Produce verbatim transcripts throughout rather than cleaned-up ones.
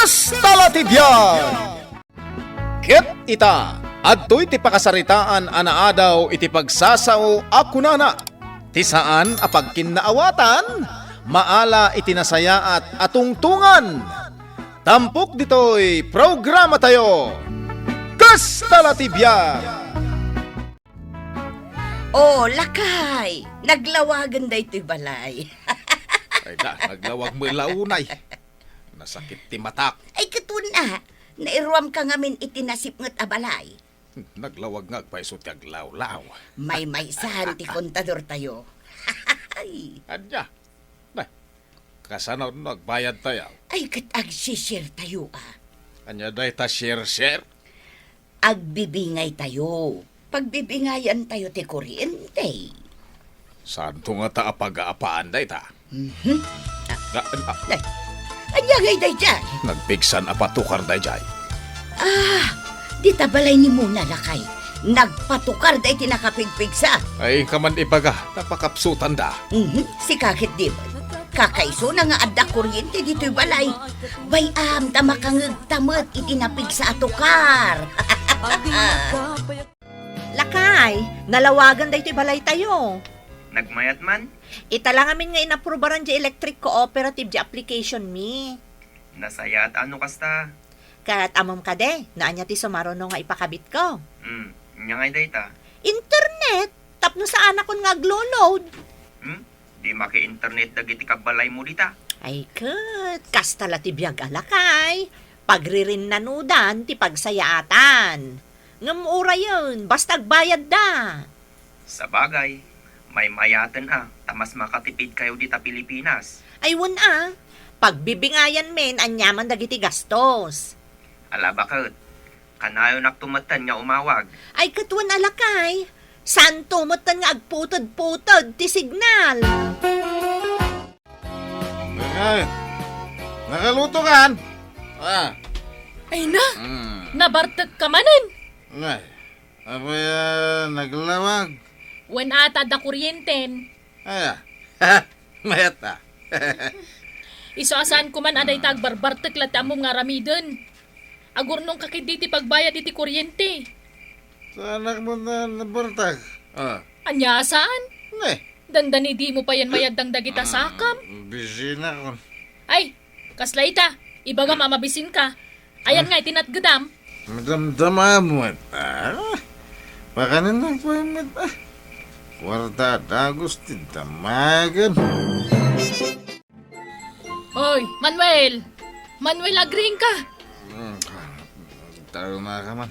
Kasta la ti biag! Ket ita, adtoy ti pakasaritaan a naadaw iti pagsasao a kunana, ti saan a pagkinnaawatan, maala iti nasayaat a tungtongan. Tampok ditoy programatayo, Kasta la ti biag! O, lakay! Naglawagen daytoy balay. Ay da, naglawag met la unay. Nasakit ti matak. Ay, ket wen a, nairuamka ngamin iti nasipnget a balay. Naglawag nga agpayso ti aglawlaw. Maymaysan ti kontadortayo. Ay. Ania? Nay, kasano no agbayadtayo? Ay, ket agsishare tayo, a. Ania dayta share-share? Agbibingaytayo. Pagbibingayantayo ti kuryente. Saanto ngata a pagaapaan dayta? Mhm. Ah, Ga-, ah, Nay, ania ngay daydiay? Nagpigsan a patukar daydiay. Ah, dita balay ni Mona, lakay. Nagpatukar daydi nakapigpigsa. Ay, kaman ibaga, napakapsutanda. Mhm, sika ket di met. Kakaisuna nga adda kuryente ditoy balay. Bay-am ta makangegta met iti napigsa a tukar. Lakay, nalawagan daytoy balaytayo. Nagmayat man? Ita la ngamin nga inaprubaran di electric cooperative di application mi. Nasayaat a no kasta. Ket ammom kadi, no ania ti sumaruno nga ipakabitko? Hmm, ania ngay dayta? Internet, tapno saanakon nga aglo-load. Hmm? Di maki-internet dagiti kabbalaymo dita? Ay ket, kasta la ti biag a lakay. Pagririnnanudan ti pagsayaatan. Ngem urayen, basta agbayadda. Sabagay, maymayaten a, ta mas makatipidkayo dita Pilipinas. Ay wen a, pagbibingayan men aniaman dagiti gastos. Ala baket, kanayonakto metten nga umawag. Ay ket wen a lakay, saanto metten nga agputed-puted ti signal. Ay, nakaluto kan? Ah. Ay na, Hmm. nabartekka manen. Ay, apay a naglawag? Wen a ta adda kuryenten. Ay, ah. Mayat a. Isu a saanko man a dayta agbarbartek la ti ammom nga aramiden. Agurnongka ketdi ti pagbayad iti kuryente. Saanak met a nabartek. Ah. Ania a saan? Ne. Dandani dimo payen mayaddang dagita sakam. Bisinakon. Ay, kasla ita. Ibagam a mabisinka. Ayan nga iti natgedam. Madamdamam met a. Pakanennak pay met a. Kuarta a dagus ti damagen. Hoy, Manuel! Manuel, agriingka! Hmm, tayo na ka man.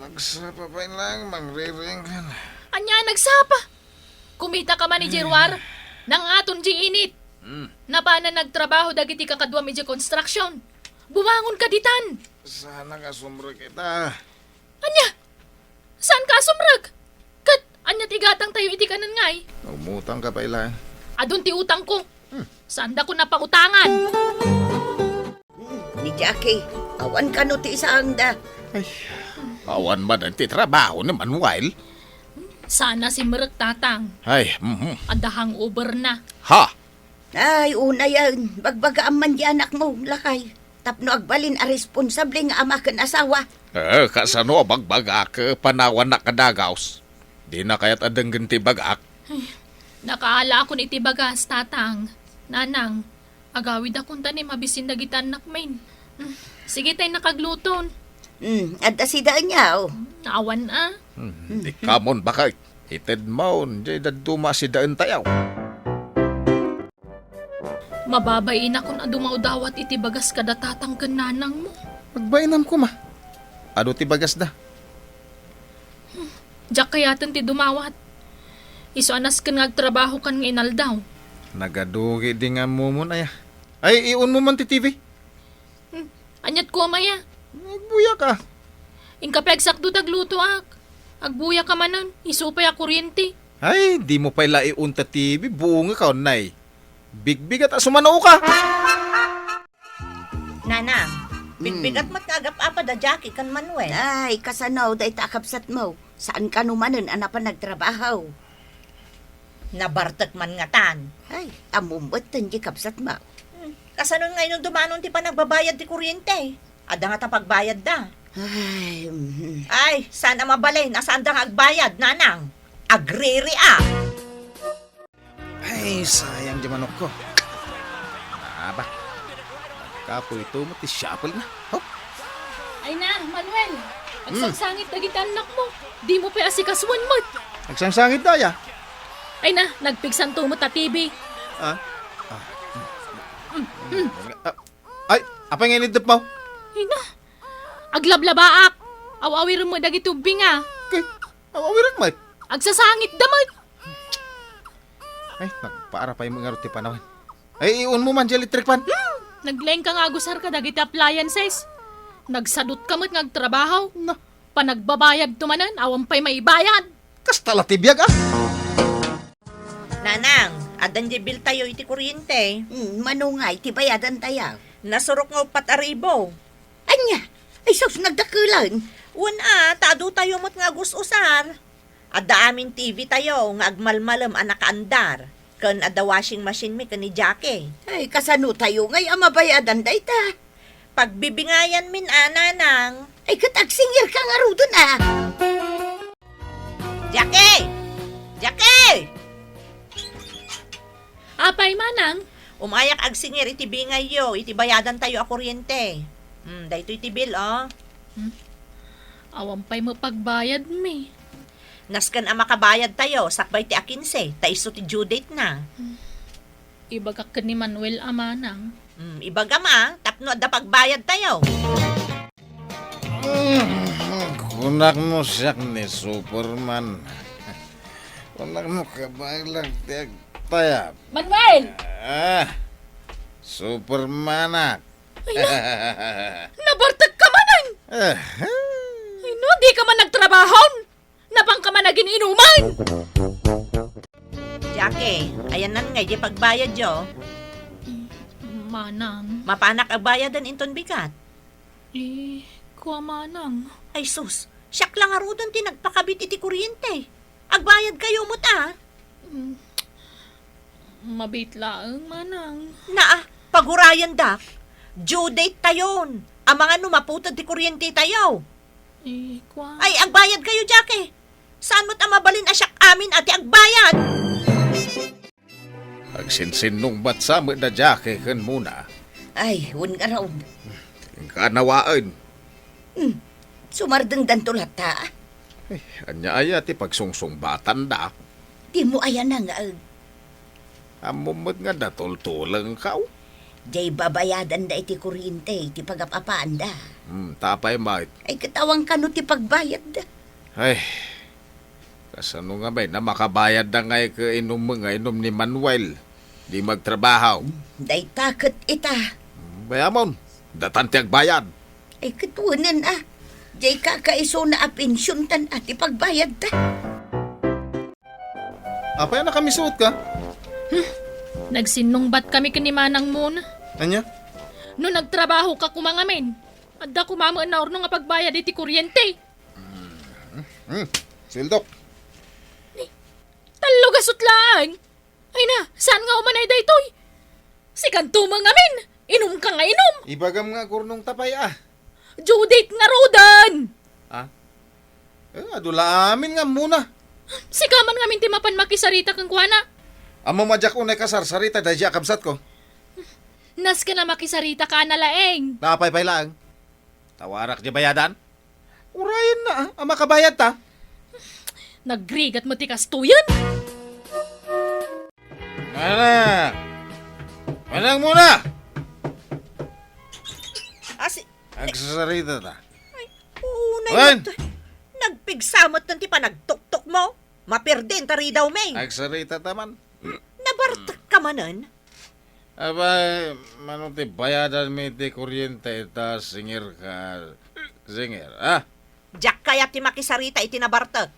Nagsapa pay lang, mangriringkan. Ania, nagsapa? Kumitaka man idiay ruar? Nangaton diay init. Hmm. Napanan nagtrabaho dagiti kakaduam idiay construction. Bumangonka ditan. Saanak a sumrek ita. Ania? Saanka a sumrek? Ket ania ti igatangtayo iti kanen ngay? Umutangka pay laeng. Adun ti utangko. Hmm. Saandakon a pautangan. Hmm, ni Jackie, awan kano ti isaangda? Ay, awan man ti trabaho ni Manuel. Saan a simrek, Tatang. Ay, mhm. Adda hangover na. Ha? Ay, unayen, bagbagaam man di anakmo, lakay. Tapno agbalin a responsable nga ama ken asawa. Eh, kasano a bagbagak, eh, panawannak a dagus? Dina kayat a denggen ti bagak? Ay, nakaala akon iti bagas, Tatang. Nanang, agawidakon ta ni mabisin dagiti annakmin. Mm, sige tay nakagluton. Hmm, adda sidaen yaw. Awan a. Hmm, di kamon bakay. Itedmon, jay dadduma sidaentayo. Mababainakon a dumawdawat iti bagas kada tatang ken nanangmo. Agbainam koma. Adu ti bagasda. Hmm, diak kayaten ti dumawat. Isu a nasken nga agtrabahokan nga inaldaw. Nagadugi di nga ammomon aya. Ay, iunmo man ti T V. Hmm, aniat koma aya? Agbuyak a. Inka pay agsakdo ta aglutoak. Agbuyak a manen, isu pay a kuryente. Ay, dimo pay la iun ta T V, buongek a unnay. Bigbigat a sumano ka. Nanang, Hmm. bigbigat met nga agap-apa da Jackie ken Manuel. Ay, kasano dayta a kabsatmo? Saan kano manen a napan nagtrabaho? Nabartek man ngatan. Ay, ammom met ti kabsatmo. Hmm, Sanon ngay no dumanon ti panagbabayad ti kuryente? Adda ngata pagbayadda. Ay, mhm. Ay, saan a mabalin a saanda nga agbayad, nanang? Agriri a! Ay, sayang di manokko. Aba, nagkapoy ito mo ti shuffle na. Hop! Ay na, Manuel! Hmm. Agsangsangit dagiti annakmo. Dimo pay asikasuan met. Agsangsangit daya? Ay na, nagpigsanto met a T V. Ah? Ah. Mm, mm. Ah, ay, apay nga iniddep mo? Ay na, aglablabaak. Aw-awirem met dagiti ubbing a. Kay, aw-awirek met? Agsasangitda met. Ay, nagpaara pay met ngarud ti panawen. Ay, iunmo man di electric fan. Hmm, naglaingka nga agusar kadagiti appliances. Nagsadutka met nga agtrabaho. Na. Panagbabayadto manen, awan pay maibayad. Kasta la ti biag, ah. Nanang, addan di bill tayo iti kuryente. Hmm, mano nga iti bayadan tayo? Nasurok nga uppat a ribu. Ania? Ay, sus, nagdakkelan. Wen a, ta adu tayo met nga agus-usar. Adda amin T V tayo nga agmalmalem a nakaandar, ken adda washing machine mi ken ni Jackie. Ay, kasano tayo ngay a mabayadan dayta? Pagbibingayan min a, nanang. Ay, ket agsingirka ngaruden a. Jackie! Jackie! Apay, manang? Umayak agsingir iti bingayyo, iti bayadan tayo a kuryente. Hmm, daytoy ti bill, oh. Hmm. Awan pay mapagbayad mi. Nasken a makabayad tayo, sakbay ti a kinse, ta isu ti due date na. Hmm. Ibagak ken ni Manuel a, manang. Hmm, ibagam a, tapno adda pagbayad tayo. Mm, kunak no siak ni Superman. Kunak no kabaelan ti agtayab. Manuel! Ah, Supermanak. Ay, na, nabartek ka manen! Ah. Ay, no, di ka man nagtrabaho? Napan ka man agin-inuman! Jackie, ayanna ngay di pagbayad yo. Manang. Mapanak a bayadan inton bigat. Eh, kua manang. Ay sus, siak la ngaruden ti nagpakabit iti kuryente. Agbayad kayo met a. Mm, mabit laeng, manang. Naa, pagurayendak. Due date tayon. Amangan no maputed ti kuryente tayo. Eh, kua. Ay, agbayad kayo, Jackie. Saan met a mabalin a siak amin a ti agbayad? Agsinsinnungbat sa met da Jackie ken Mona. Ay, wen ngarud. Inka nawaen. Hmm, sumardengdanto latta. Ay, ania aya ti pagsungsungbatanda? Dimo aya nangngeg. Ammom met nga natultulengka, o. Diay babayadanda iti kuryente iti pagap-apaanda. Hmm, ta apay met? Ay, ket awan kano ti pagbayadda. Ay, kasano ngamin a makabayadda ngay ket inum nga inum ni Manuel? Di magtrabaho. Hmm, dayta ket ita. Hmm, bayamon, datan ti agbayad. Ay, ket wenen a. Diay kakaisuna a pensiontan a ti pagbayadda. Apay a nakamisuotka? Hmm. Nagsinnungbat kami ken ni Manang Mona. Ania? No nagtrabaho ka koma ngamin, adda koma met naurno nga pagbayad iti kuryente. Hmm. Hmm. Sueldok. Ni, tallo gasut laeng. Ay na, saan nga umanay daytoy? Sikanto met ngamin, inumka nga inum. Ibagam nga agurnongta pay a. Due date ngaruden! Ah? Eh, adu la amin nga ammona. Sika man ngamin ti mapan makisarita kenkuana. Ammom a diak unay kasarsarita daydi a kabsatko. Nasken a makisarita ka a nalaeng. Napay pay laeng. Tawarak di bayadan? Urayenna a, a makabayadta. Nagrigat met ti kastoyen. Manang! Manang Mona! Asi- Agsasaritata. Ay, unay met. Nagpigsa met ti panagtuktok mo. Mapirdin ta ridaw mi. Agsaritata man. Nabartek ka manen? Abay, mano ti bayadan mi ti kuryente ita, singir ka, singir, ah? Diak kayat ti makisarita iti nabartek.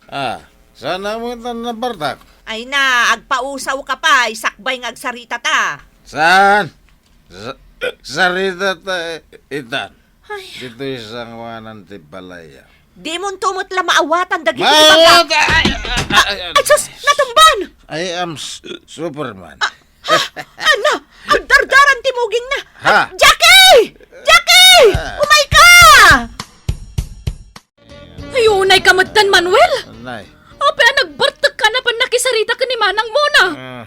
Ah, saan a met a nabartek? Ay na, agpausaw ka pay, sakbay nga agsarita ta. Saan? Sa-, sarita ta itan. Ay. Ditoy sangoanan ti balay. Dimonto met la maawatan dagiti ibaga. Maawatan! Ay, ay, ay, ay. Ay, sus! Natumban! I am s-, Superman. Ah, ha? Ano? Agdardara Timugingna. Ha? Jackie! Jackie! Ah. Umayka! Ay, unayka metten, Manuel. Nay. Apay a nagbartekka a napannakisarita ken ni manangmona? Ah.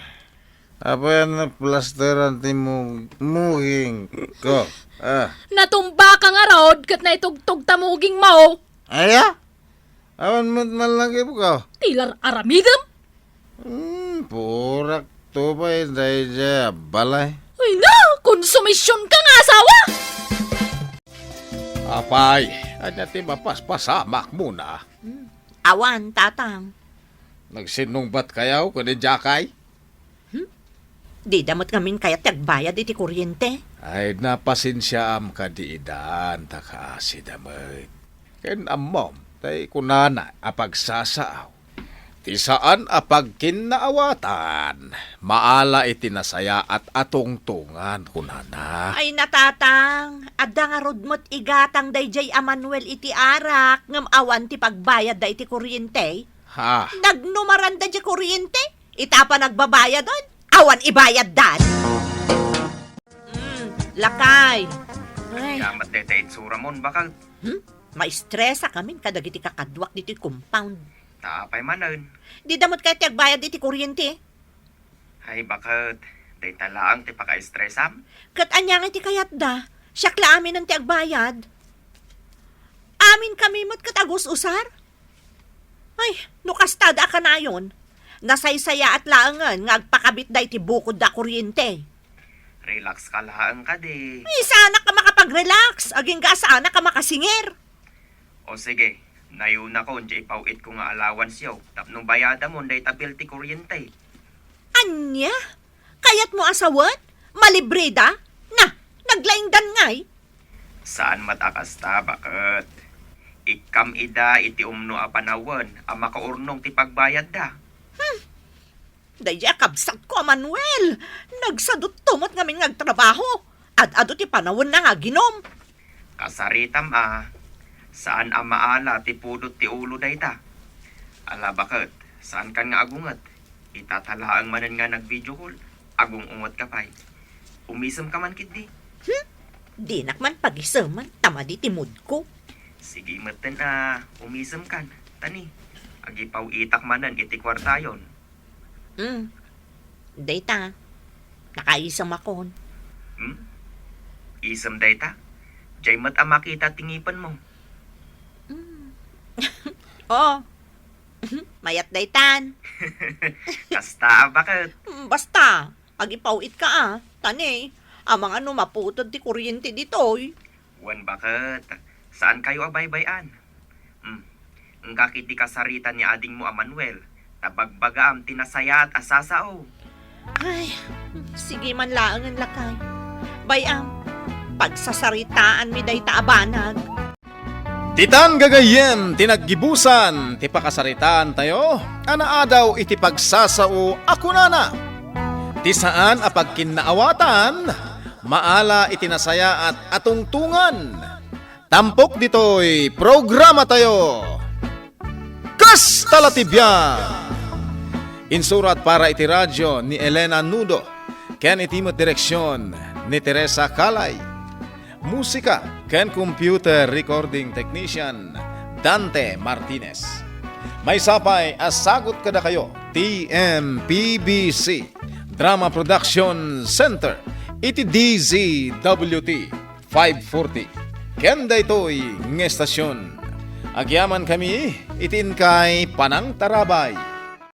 Apay a naplasteran ti mu-, mugingko? Ah. Natumbaka ngarud ket naitugtogta mugingmo. Aya? Awan met man langipko. Ti lar-aramidem? Hmm, purak to pay daydiay a balay. Ay na, konsumisionka nga asawa! Apay, ania ti mapaspasamakmona? Hmm, awan, Tatang. Nagsinnungbatkayo ken ni Jackie? Hmm? Dida met ngamin kayat ti agbayad iti kuryente? Ay, napasensiaam kadi idan, ta kaasida met. Ken ammom, tay kunana a pagsasao. Ti saan a pagkinnaawatan, maala iti nasayaat a tungtungan, kunana. Ay, na, Tatang, adda ngarud met igatang daydiay a Manuel iti arak, ngem awan ti pagbayadda iti kuryente. Ha? Nagnumaranda diay kuryente? Ita a panagbabayadon, awan ibayaddan. Mm, lakay. Ay. Kaya met dayta itsuramon, bakal. Hmm? Maistresakamin kadagiti kakaduak ditoy compound. Ta apay manen? Dida met kayat ti agbayad iti kuryente. Ay, baket. Dayta laeng ti pakaistresam? Ket ania ngay ti kayatda? Siak la aminen ti agbayad. Aminkami met ket agus-usar. Ay, no kastada a kanayon, nasaysayaat laengen nga agpakabitda iti bukodda a kuryente. Relax ka laeng kadi. Ay, saanak a makapag-relax, agingga a saanak a makasingir. O sige, nayunakon diay ipaw-itko nga allowanceyo tapno bayadamon dayta bill ti kuryente. Ania? Kayatmo a sawen? Malibreda? Na, naglaingdan ngay? Saan met a kasta, baket. Ikkam ida iti umno a panawen a makaurnong ti pagbayadda. Hmm. Daydiay a kabsatko a Manuel, nagsadutto met ngamin nga agtrabaho. Ad-adu ti panawenna nga aginom. Kasaritam a, saan a maala ti pudot ti ulo dayta. Ala, baket, saankan nga agunget. Itata laeng manen nga nag-video call, agung-ungetka pay. Umisemka man ketdi. Hmm? Dinak man pagiseman, ta madi ti moodko. Sige metten a umisemkan, tani, agipaw-itak manen iti kuartayon. Hmm. Dayta, nakaisemakon. Hmm? Isem dayta? Diay met a makita ti ngipenmo. Hmm. Oo. Mayat daytan. Kasta a, baket. Hmm, basta, agipaw-itka a. Tani, amangan no maputed ti kuryente ditoy. Wen, baket, saankayo a baybay-an. Hmm. Inka ketdi kasarita ni adingmo a Manuel, ta bagbagaam ti nasayaat a sasao. Ay, sige man laengen, lakay. Bay-am, pagsasaritaanmi dayta a banag. Ditan gagayyem ti naggibusan ti pakasaritaantayo a naadaw iti pagsasao a kunana, ti saan a pagkinnaawatan, maala iti nasayaat a tungtungan. Tampok ditoy programatayo. Kasta la ti biag! Insurat para iti radio ni Elena Nudo, ken iti met direksion ni Teresa Calay. Musika ken computer recording technician, Dante Martinez. Maysa pay a sagut kadakayo ti M P B C Drama Production Center iti D Z W T five forty. Ken daytoy nga estasion, agyamankami iti inkay panangtarabay.